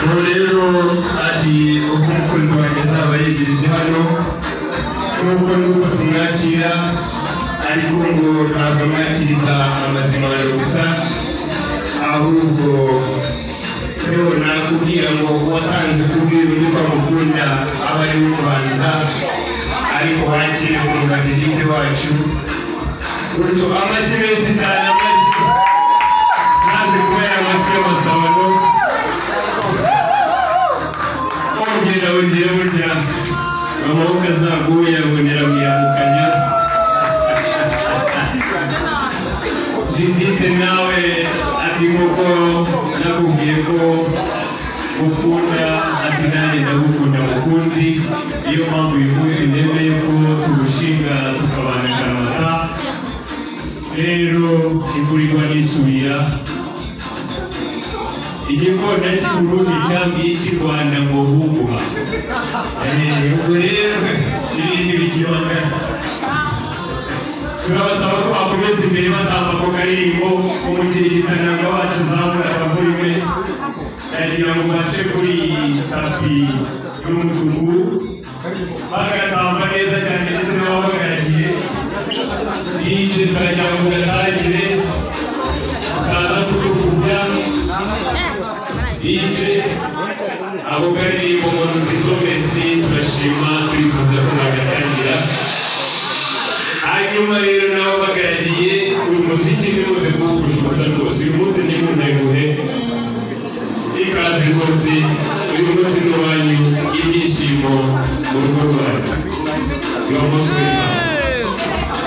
Rero ati ubwo umukunzi wanjye azaba yegereje hano nk'uko nuko tumwakira, ariko ngo ntabwo amwakiriza amazimano gusa, ahubwo rero nakubwira ngo uwatanze kubwira undi ko amukunda aba ari we umubanza, ariko wakire umugabo wacu gutyo. Amashyi menshi cyane, amashyi naze kubera amashyi y'amasabano. Ongera ongera, burya amaboko azaguye abonera mu iramukanya. Judith nawe ati nk'uko nakubwiye ko ukunda, ati nanjye ndagukunda mukunzi, niyo mpamvu uyu munsi nemeye ko tuwushinga tukabana akaramata. Rero imvura igwa n'isubira, igikona cy'i Burundi cyambwiye icy'i Rwanda ngo huguha. Ubwo rero ibintu bigihanga, turabasaba ko bakomeza imbere batamba ku karirimbo. Umukirigitananga wacu zamura akavurime, yagira ngo bace kuri tapi y'umutuku bagatamba neza cyane, ndetse n'ababagaragiye DJ turagira ngo gatangire utaza kudupfubya. DJ abo karirimbo ngo nudisomesi, turashima, turifuza ko bagatangira. Hanyuma rero nabo bagaragiye uyu muziki ntimuze kuwupfusha ubusa rwose, uyu munsi ntimuntenguhe. Ikaze rwose, uyu munsi ni uwanyu, ibyishimo mu rugo rwanyu. You are most welcome.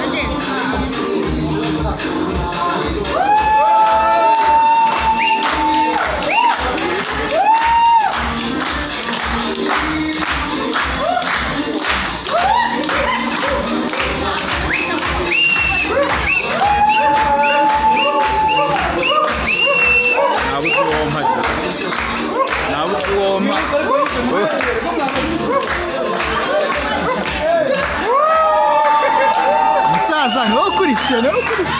Nabuze uwompa, nabuze uwompa. Musaza ntukurikire, ntukurikire.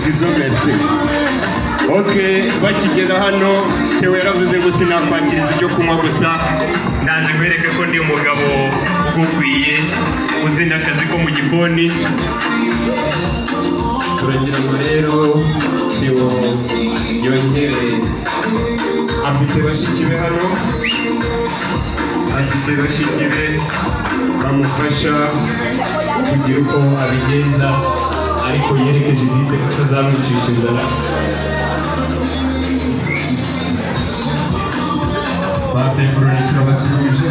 Izo merci. Ok, bakigera hano Theo yaravuze ngo sinakwakiriza ibyo kunywa gusa, ndaje nkwereke ko ndi umugabo ugukwiye, uzi n'akazi ko mu gikoni. Turagira ngo rero Theo yongere, afite bashiki be hano, afite bashiki be bamufasha kugira uko abigenza, ariko yerekeje Judith ko atazamwicisha inzara. Ba February turabasuhuje.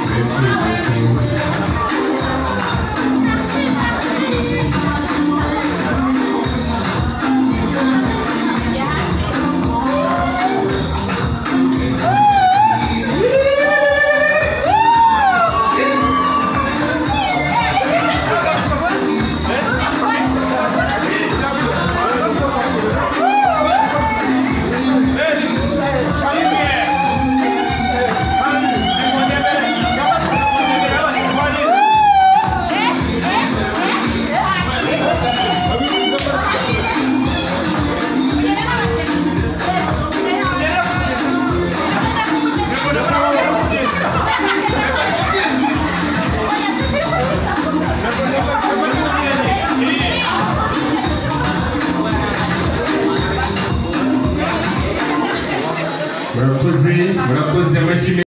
Merci, merci. Turabashimiye.